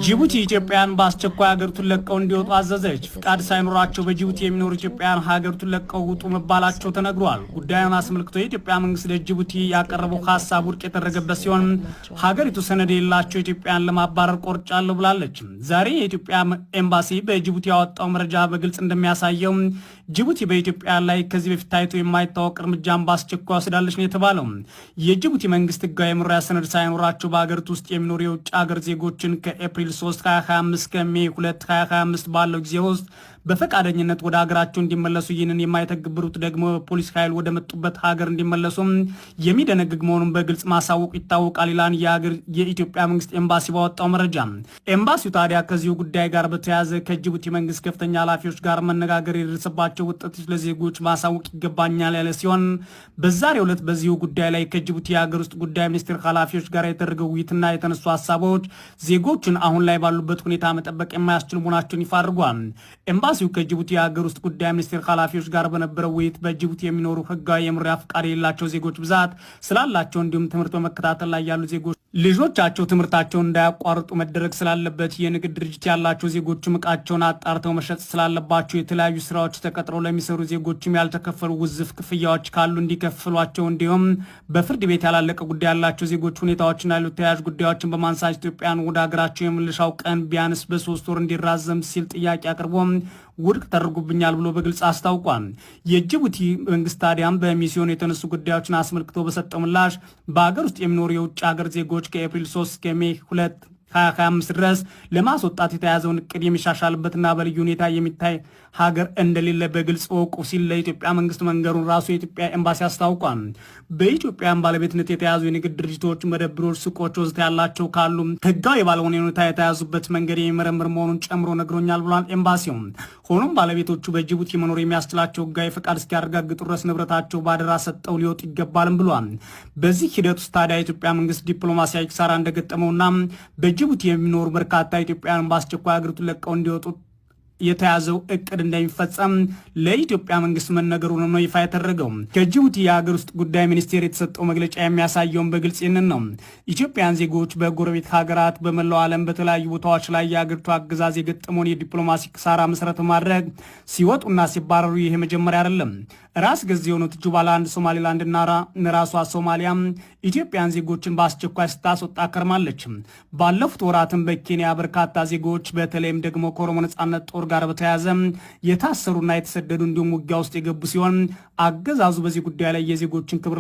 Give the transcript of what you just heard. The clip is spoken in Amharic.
ጅቡቲ ኢትዮጵያውያን በአስቸኳይ ሀገሪቱን ለቀው እንዲወጡ አዘዘች። ፍቃድ ሳይኖራቸው በጅቡቲ የሚኖሩ ኢትዮጵያውያን ሀገሪቱን ለቀው ውጡ መባላቸው ተነግሯል። ጉዳዩን አስመልክቶ የኢትዮጵያ መንግስት ለጅቡቲ ያቀረበው ሀሳብ ውድቅ የተደረገበት ሲሆን ሀገሪቱ ሰነድ የሌላቸው ኢትዮጵያውያን ለማባረር ቆርጫለሁ ብላለች። ዛሬ የኢትዮጵያ ኤምባሲ በጅቡቲ ያወጣው መረጃ በግልጽ እንደሚያሳየው ጅቡቲ በኢትዮጵያ ላይ ከዚህ በፊት ታይቶ የማይታወቅ እርምጃን በአስቸኳይ ወስዳለች ነው የተባለው። የጅቡቲ መንግስት ህጋዊ የመኖሪያ ሰነድ ሳይኖራቸው በሀገሪቱ ውስጥ የሚኖሩ የውጭ ሀገር ዜጎችን ከኤፕሪል 3 2025 እስከ May 2 2025 ባለው ጊዜ ውስጥ በፈቃደኝነት ወደ ሀገራቸው እንዲመለሱ፣ ይህንን የማይተገብሩት ደግሞ በፖሊስ ኃይል ወደ መጡበት ሀገር እንዲመለሱ የሚደነግግ መሆኑን በግልጽ ማሳወቁ ይታወቃል ይላል የኢትዮጵያ መንግስት ኤምባሲ ባወጣው መረጃ። ኤምባሲው ታዲያ ከዚሁ ጉዳይ ጋር በተያያዘ ከጅቡቲ መንግስት ከፍተኛ ኃላፊዎች ጋር መነጋገር የደረሰባቸው ውጤቶች ለዜጎች ማሳወቅ ይገባኛል ያለ ሲሆን፣ በዛሬው ዕለት በዚሁ ጉዳይ ላይ ከጅቡቲ የሀገር ውስጥ ጉዳይ ሚኒስቴር ኃላፊዎች ጋር የተደረገው ውይይትና የተነሱ ሀሳቦች ዜጎችን አሁን ላይ ባሉበት ሁኔታ መጠበቅ የማያስችሉ መሆናቸውን ይፋ አድርጓል። ኤምባሲው ከጅቡቲ የሀገር ውስጥ ጉዳይ ሚኒስቴር ኃላፊዎች ጋር በነበረው ውይይት በጅቡቲ የሚኖሩ ህጋዊ የመኖሪያ ፍቃድ የሌላቸው ዜጎች ብዛት ስላላቸው፣ እንዲሁም ትምህርት በመከታተል ላይ ያሉ ዜጎች ልጆቻቸው ትምህርታቸውን እንዳያቋርጡ መደረግ ስላለበት፣ የንግድ ድርጅት ያላቸው ዜጎችም እቃቸውን አጣርተው መሸጥ ስላለባቸው፣ የተለያዩ ስራዎች ተቀጥረው ለሚሰሩ ዜጎችም ያልተከፈሉ ውዝፍ ክፍያዎች ካሉ እንዲከፍሏቸው፣ እንዲሁም በፍርድ ቤት ያላለቀ ጉዳይ ያላቸው ዜጎች ሁኔታዎችና ሌሎች ተያያዥ ጉዳዮችን በማንሳት ኢትዮጵያን ወደ ሀገራቸው የመመለሻው ቀን ቢያንስ በ3 ወር እንዲራዘም ሲል ጥያቄ አቅርቦ ውድቅ ተደርጎብኛል ብሎ በግልጽ አስታውቋል። የጅቡቲ መንግስት ታዲያም በሚስዮን የተነሱ ጉዳዮችን አስመልክቶ በሰጠው ምላሽ በሀገር ውስጥ የሚኖሩ የውጭ ሀገር ዜጎች ከኤፕሪል 3 እስከ May 2 2025 ድረስ ለማስወጣት የተያዘውን እቅድ የሚሻሻልበትና በልዩ ሁኔታ የሚታይ ሀገር እንደሌለ በግልጽ እወቁ ሲል ለኢትዮጵያ መንግስት መንገሩን ራሱ የኢትዮጵያ ኤምባሲ አስታውቋል። በኢትዮጵያን ባለቤትነት የተያዙ የንግድ ድርጅቶች፣ መደብሮች፣ ሱቆች ወዘተ ያላቸው ካሉ ህጋዊ ባልሆነ ሁኔታ የተያዙበት መንገድ የሚመረምር መሆኑን ጨምሮ ነግሮኛል ብሏል ኤምባሲው። ሆኖም ባለቤቶቹ በጅቡቲ መኖር የሚያስችላቸው ህጋዊ ፈቃድ እስኪያረጋግጡ ድረስ ንብረታቸው ባደራ ሰጠው ሊወጡ ይገባልም ብሏል። በዚህ ሂደት ውስጥ ታዲያ የኢትዮጵያ መንግስት ዲፕሎማሲያዊ ኪሳራ እንደገጠመውና በጅቡቲ የሚኖሩ በርካታ ኢትዮጵያውያን በአስቸኳይ ሀገሪቱን ለቀው እንዲወጡ የተያዘው እቅድ እንደሚፈጸም ለኢትዮጵያ መንግስት መነገሩ ነው ይፋ የተደረገው። ከጅቡቲ የሀገር ውስጥ ጉዳይ ሚኒስቴር የተሰጠው መግለጫ የሚያሳየውን በግልጽ ይህንን ነው። ኢትዮጵያን ዜጎች በጎረቤት ሀገራት፣ በመላው ዓለም በተለያዩ ቦታዎች ላይ የሀገሪቱ አገዛዝ የገጠመውን የዲፕሎማሲ ኪሳራ መሰረት በማድረግ ሲወጡና ሲባረሩ ይህ መጀመሪያ አይደለም። ራስ ገዝ የሆኑት ጁባላንድ፣ ሶማሌላንድና ራሷ ሶማሊያ ኢትዮጵያን ዜጎችን በአስቸኳይ ስታስወጣ ከርማለች። ባለፉት ወራትም በኬንያ በርካታ ዜጎች በተለይም ደግሞ ከኦሮሞ ነጻነት ጦር ጋር በተያያዘ የታሰሩና የተሰደዱ እንዲሁም ውጊያ ውስጥ የገቡ ሲሆን አገዛዙ በዚህ ጉዳይ ላይ የዜጎችን ክብር